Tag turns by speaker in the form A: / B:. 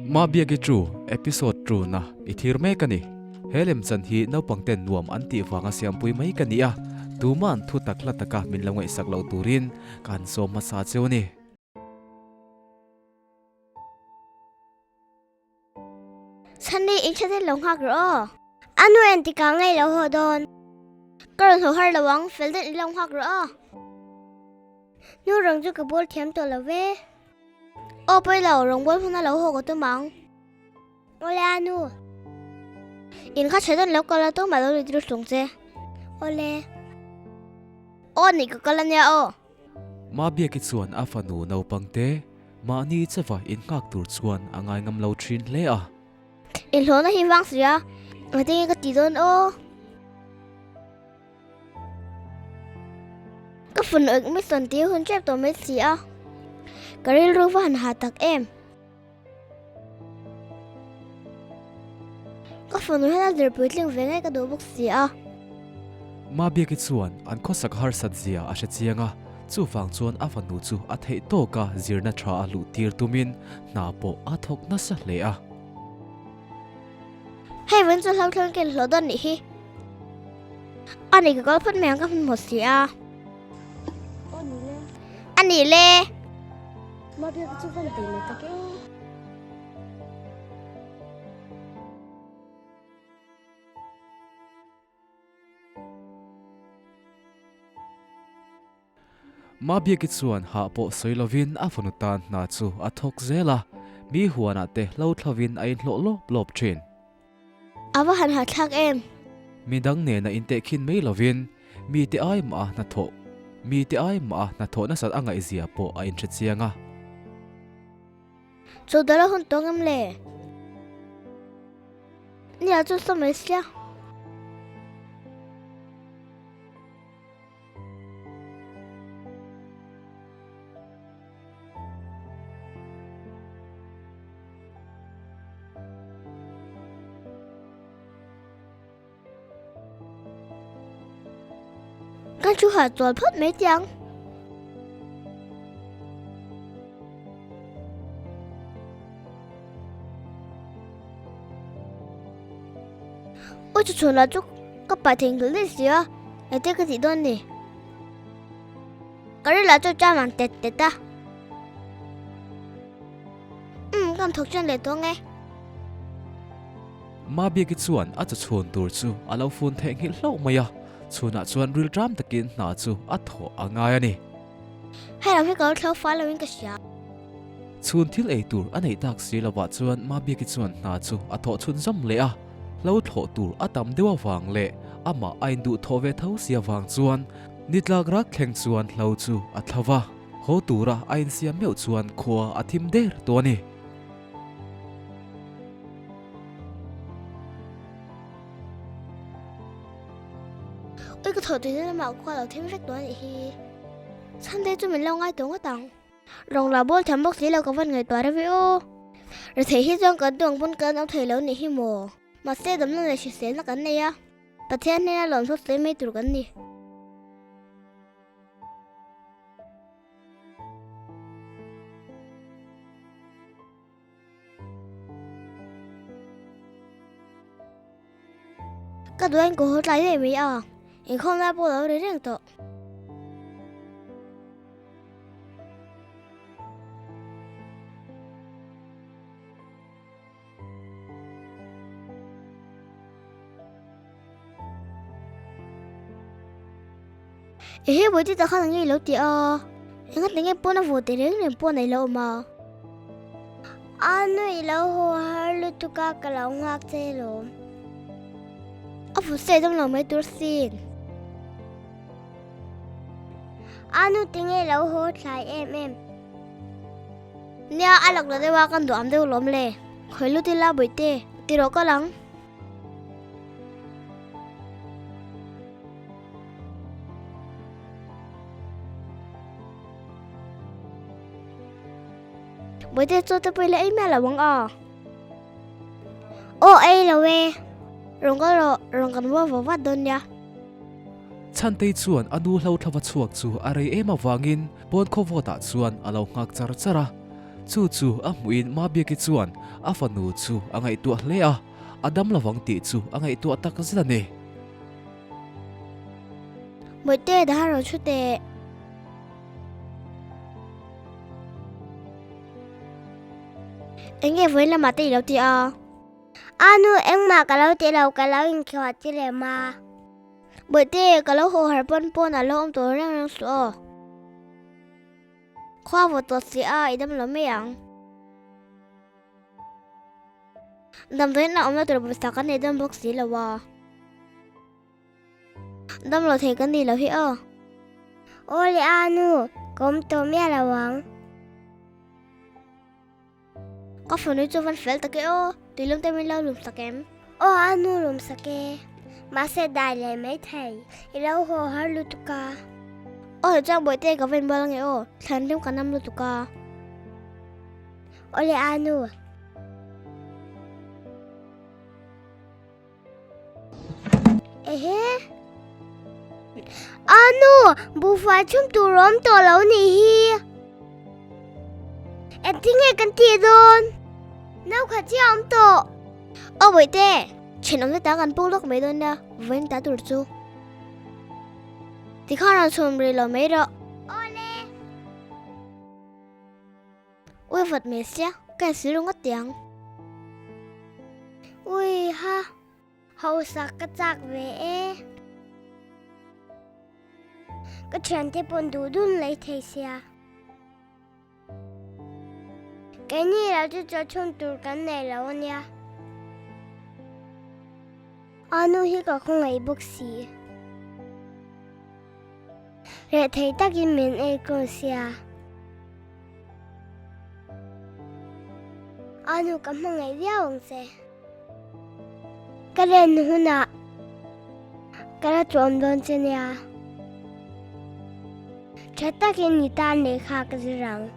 A: Mabiaki True episode True na i thlir mek a ni. He lemchan hi naupang ten nuam an tih vanga siampui mai ka ni a, tuma'n thu tak hla taka min lo ngaihsak loh turin ka han sawm hmasa cheu a ni.
B: Sunday in tha deuh lo nghak rawh aw. A nu en tikah ngei lo haw dawn. Ka rawn haw har lo ang, fel deuh in lo nghak rawh aw. Nu rang chu ka bawl thiam tawh lo ve. Aw pawi lo, rawngbâwl hmuna lo haw ka tum ang. Awle a nu. In kha tha dawn lo kal a tumah lo lut lut hlung che. Awle. Aw nih ka kal ania aw.
A: Mabiaki chuan a fanu naupangte mahni chauha innghak tur chuan a ngai ngam lo thin hle a.
B: Inhlawhna hi vang si a, engtin nge ka ti dawn aw? Ka fanu admission tih hun tep tawh mai si a, ka rilru va han ha tak em. Ka fanu hian a zir puitling ve ngei ka duh bawk si a.
A: Mabiaki chuan an khawsak harsat zia a hre chiang a, chuvang chuan a fanu chu a theih tawka zirna tha a luh tir tumin hna pawh a thawk nasa hle a.
B: Hei vawiin chu hlauhthleng ka inhlawh dawn nih hi. A ni ka kal phawt mai ang ka hmanhmawh si a. A ni le.
C: Mabiak chu van tei mai tak e.
A: Mabiaki chuan hah pawh sawi lovin a fanu tan hna chu a thawk zel a, mi huanah te hlo thlovin a inhlawh lawp lawp thin.
B: A va han hahthlak em?
A: Mi dang nena intehkhin mai lovin mite ai mah a hnathawh mite ai mah a hnathawh nasat a ngaihzia pawh a inhre chiang a.
B: Chu dawla hun tawng em le? Nia chu saw mai sia. Kan thu hah chual phawt mai tiang. Ui chu chhunah chu ka pai theihnghilh daih si a, engtin ka tih dawn ni? Ka ril ah chu cham ang tet tet a. Umm ka han thawk chian leh tawh ang e.
A: Mabiaki chuan a chaw chhun tur chu a lo fun theihnghilh hlauh mai a, chhunah chuan rilṭam takin hna chu a thawh a ngai a ni.
B: Hei lam hi ka lo thlo fal loin ka hria.
A: Chhun thil ei tur a neih tak si lovah chuan Mabiaki chuan hna chu a thawh chhun zawm leh a, hlo thlawh tur a tam deuh avang leh amah a induh thawh ve tho si avang chuan nitlak rak thleng chuan hlo chu a thlo va, haw tura a insiam meuh chuan khua a thim der tawh a ni.
B: Ui ka thawh tuina lamah khua lo thim vek tawh a nih hi. Sunday chu min lo ngai tawh ngawt ang. Rawng la bawl thiam bawk si lo ka van ngaihtuah reuh i aw. Rethei hi chuan kan duang pawn kan awm thei lo nih hi maw. Mahse damna leh hriselna kan nei a, Pathian hnena lawmthu sawi mai tur kan ni. Ka duain ka haw tlai daih mai a, inkhawm lai pawh a lo ri reng tawh. Ehe Bawihtei tak khan enge i lo ti a, enga tinge pawn a vaw teh reng reng pawh a nei lo awm a. A nu i lo haw har lutuk a ka lo nghak che lawm. A vut se dam lo mai tur sin. A nu tinge i lo haw thlai em em. Nia a lak lo deuh a kan duh am deuh lawm le. Khawi lut ila Bawihtei ti rawh ka lang. Bawihtei chaw te pawh i la ei miah lo ang a. Aw ei lo e. Rawn kal rawh, rawn kan vuah vawh vat dawn nia.
A: Chhantei chuan a nu hlo thlava chhuak chu a rei em avangin pawn khaw vawtah chuan a lo nghak char char a. Chu chu a hmuhin Mabiaki chuan a fanu chu a ngaihtuah hle a, a dam lovang tih chu a ngaihtuah tak zet a ni.
B: Mawite, daha rawn thu teh. Enge vawiin lamah te i lo ti a? A nu, engmah ka lo ti lo, ka lo inkhiah ti lem a. Bawihte, ka lo haw har pawn pawn a lo awm tawh reng reng suh aw. Khua vawt tawh si a, i dam lo mai ang. Damdawiin a awmna tur pawisa kan nei dawn bawk si lo a. Dam lo thei kan ni lo hi aw. Aw le a nu, ka awm tawh miah lo ang. Ka fanu chu van fel tak e aw, tuilum te min lo lum sak em? Aw a nu lum sak e, mahse dai leh mai thei, i lo haw har lutuk a. Aw chuan bawihte ka va inbual ange aw, thlan hlim ka nam lutuk a. Aw le a nu. Ehe. A nu, buhfai chhum tur awm tawh lo nih hi. Engtin nge kan tih dawn? Nau khat chiah awm tawh. Aw bawihte, thenawm te ta kan puk lawk mai dawn nia, vawiin ta tur chu. Tikhan rawn chhum rih lo mai rawh. Awle. Ui vat mai sia, ka insil ru ngawt teh ang. Ui ha, hausa ka chak ve e. Ka thiante pawn duh dun lei thei sia. Keini lo chu chaw chhun tur kan nei lo ania. A nu hi ka khawngaih bawk si. Reh thei takin min ei kawn sia. A nu ka hmangaih viau ang che. Ka len hunah ka la tuam dawn che nia. Tha takin i tan lehkha ka zir ang.